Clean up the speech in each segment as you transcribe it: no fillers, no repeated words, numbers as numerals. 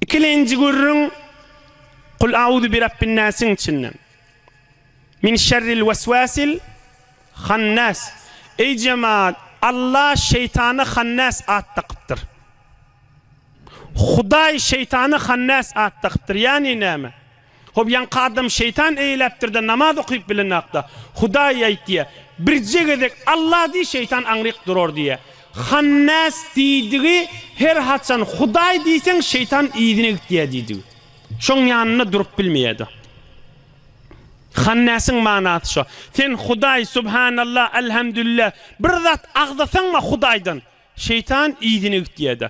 Ikilenji gürrüň Kul auzu bi rabbin nasiň içinden. Min şerril weswasil hannas. Eý jemaat, Allah şeýtana hannas at dakypdyr. Hudaý şeýtana hannas at dakypdyr. Ýagny näme? Hop ýaňky adam şeýtan eýläpdirde namaz okyp bilenakda. Hudaý aýtýa, birje gezek Allah diý şeýtan aňryk durar diýýä. Hannas diýdigi her haçan Hudaý diýseň şeýtan yzyna gitýä diýdigi. Şoň ýanynda durup bilmeýädi. Hannasyň manasy şo. Sen Hudaý Subhanallah Alhamdulillah bir zat agzasaňma Hudaýdan şeýtan yzyna gitýädi.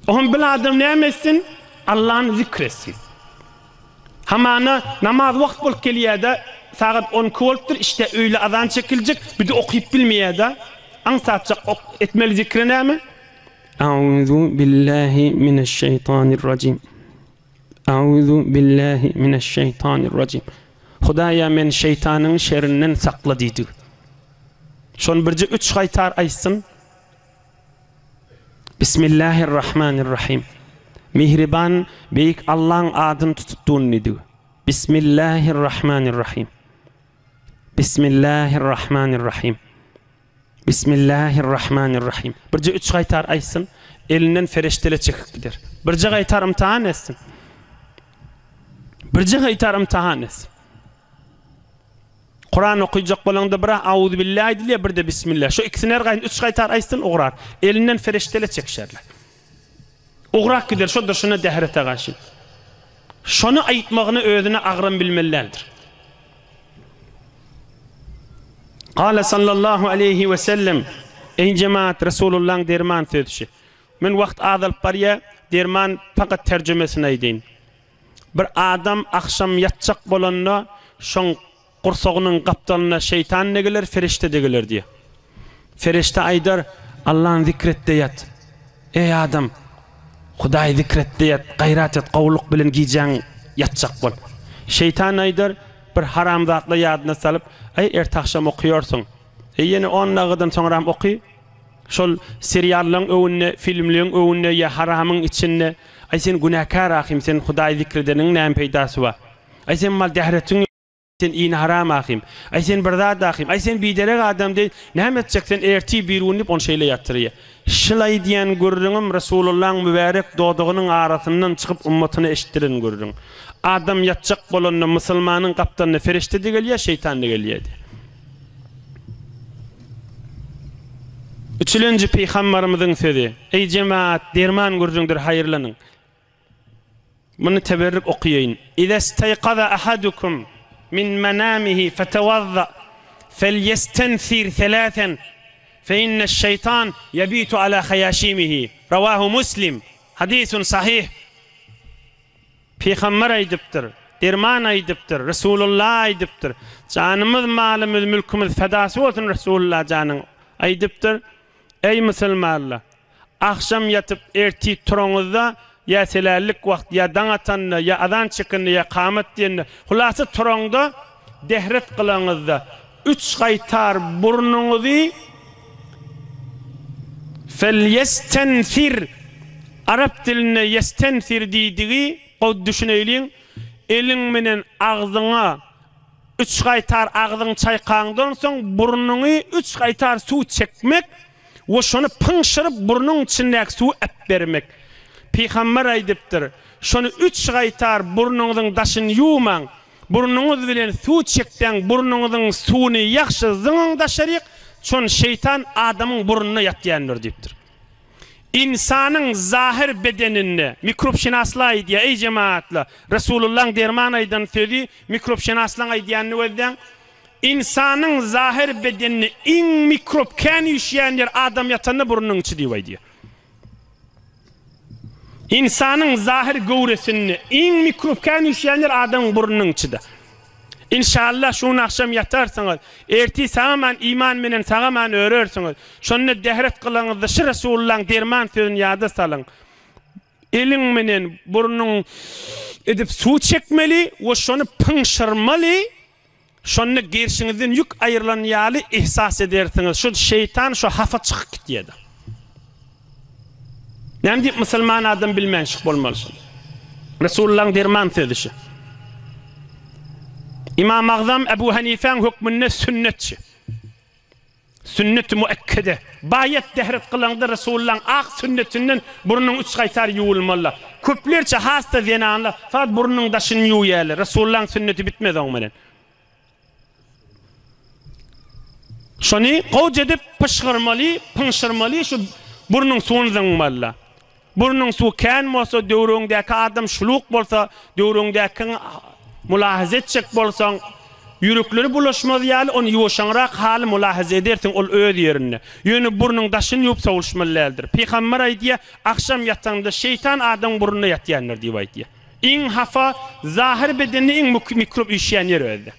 Oňa bil adam näme etsin? Allany zikr etsin. Hamana namaz wagt bolup gelýär-de, sagat on iki bolupdyr, işte öýle azan çekiljek, bir-de okyp bilmeýär-de. Aňsatjak ok etmeli zikri näme? Auzu billahi mineşşeýtanirrajim. Auzu billahi mineşşeýtanirrajim. Hudaýa meni şeýtanyň şerinden sakla diýdi. Şony birje üç gaýtar aýtsyn. Bismillahirrahmanirrahim. Mihriban Beýik Allaň adyny tutup dun diýdi. Bismillahirrahmanirrahim. Bismillahirrahmanirrahim. Bismillahirrahmanirrahim. Birje üç gaýtar aýtsyn, elinden fereştele çekip gider. Birje gaýtar ymtahan etsin. Birje gaýtar ymtahan etsin. Kuran okyjak bolaňda bir auzubillah aýdylýar, bir-de bismillah. Şu ikisini her gaýyn üç gaýtar aýtsyn, ugrar. Elinden fereştele çekişerler. Ugrak gider, şo durşuna dährete garşy. Şony aýtmagyna özüne agram bilmeli däldir. Kale sallallahu aleýhi we sellem, Eý jemaat, Resulullaň derman sözi şu. Men wagt azalyp barýa, derman pakat terjümesini aýdaýyn. Bir adam agşam ýatjak bolanda, şoň gursagynyň gapdalynda şeýtan-da geler, ferişde-de geler diýýär. Ferişde aýdar, Allany zikret-de ýat. Eý adam! Hudaýy zikret-de ýat, gaýrat et, gowulyk bilen gijäň ýatjak bol. Şeýtan aýdar, bir haram zatlar ýadyna salyp, Eý, erte agşam okaýarsyň. Eý, ýene on dagydan soňram oky. Şol seriallaryň öwünde, filmleň öwünde ýa haramyň içinde, Aý, sen günäkär ahym, sen Hudaýy zikredeniň näme peýdasy bar? Aý sen mal dähretiň ýok, sen ini haram ahym. Aý sen bir zat ahym. Aý sen biderek adam deý, näme etjek sen ertir birigün diýip ony şeýle ýatyrýa. Şul aýdýan gürrüňim Resulullaň mübärek dodagynyň arasyndan çykyp ummatyna eşitdiren gürrüň. Adam ýatjak bolanda musulmanyň gapdalyna ferişde-de gelýär, şeýtan-da gelýär diýýär. Üçülenji pygambarymyzyň sözi, Eý jemaat, derman gürrüňdir haýyrlanyň. Muny teberrik okaýaýyn. Izestaýkaza ahadukum min manamihi fetewazza felýestensir selasen fe inneş-şeýtan ýebitu ala haýaşimihi. Rawahu Muslim. Hadisun sahih. Pygamber aýdypdyr, derman aýdypdyr, Resulullah aýdypdyr. Janymyz, malymyz, mülkümiz fedasy bolsun Resulullah janyň aýdypdyr. Eý musulmanlar! Agşam ýatyp, ertir turaňyzda, ýa selällik wagt, ýa daň atanda, ýa azan çekende, ýa kamat diýende, hulasa turaňda, dehret kylaňyzda, üç gaýtar burnuňyzy Felýestensir, arap dilinde ýestensir diýdigi, gowy düşüneýliň, eliň menen agzyňa üç gaýtar agzyňy çaýkaňdan soň burnuňy üç gaýtar suw çekmek, we şony pyňşyryp burnuň içindäki suwy äpbermek. Pygamber aýdypdyr, Şony üç gaýtar burnuňyzyň daşyny ýuwmaň, burnuňyz bilen suw çekseň burnuňyzyň suwuny ýagşy zyňyň daşaryk, şon şeýtan adamyň burnunda ýatýandyr diýipdir. Ynsanyň zahyr bedeninde, mikrobşynaslar aýdýar, eý jemagatlar, Resulullaň derman aýdan sözi mikrobşynaslaň aýdýanyny gözläň, Ynsanyň zahyr bedenine iň mikrob kän üýşýän ýer adam ýatanda burnunyň içi diýip aýdýar. Ynsanyň zahyr göwresinde iň mikrob kän üýşýän ýer adamyň burnunyň içidir. Inşallah şu gün agşam ýatarsyňyz, ertir sagaman iman menen sagaman örersiňiz. Şonda dehret kylaňyzda şu Resulullaň derman sözüni ýada salyň. Eliň menen burnuň edip suw çekmeli we şony pyňşyrmaly. Şonda gerşiňizden ýük aýrylan ýaly ihsas edersiňiz. Şu şeýtan şu hapa çykyp gitýärdi. Näme diýip musulman adam bilmänşik bolmaly şuny. Resulullahyň derman sözi şu. Imam Agzam Ebu Hanifäň hökmünde sünnetçi. Sünneti muekkede. Baýat dehret kylaňda Resulullahyň ak sünnetinden burnuň üç gaýtar ýuwulmaly. Köplerçe has-da zenanlar fakat burnuň daşyny ýuwýarlar. Resulullahyň sünneti bitmez oň bilen. Şony gowja edip pyşgyrmaly, pyňşyrmaly, şu burnuň suwuny zyňmaly. Burnuň suwy kän bolsa, döwrüňdäki adam şuluk bolsa, döwrüňdäkiňi mulahaza etjek bolsaň, ýürekleri bulaşmaz ýaly ony ýuwaşaňrak haly mulahaza edersiň, ol öz ýerinde. Ýöne burnuň daşyny ýuwup sowuşmaly däldir. Pygamber aýdýar, Agşam ýataňda şeýtan adamyň burnunda ýatýandyr diýip aýdýar. Iň hapa, zahyr bedende iň mikrop üýşýän ýer özde.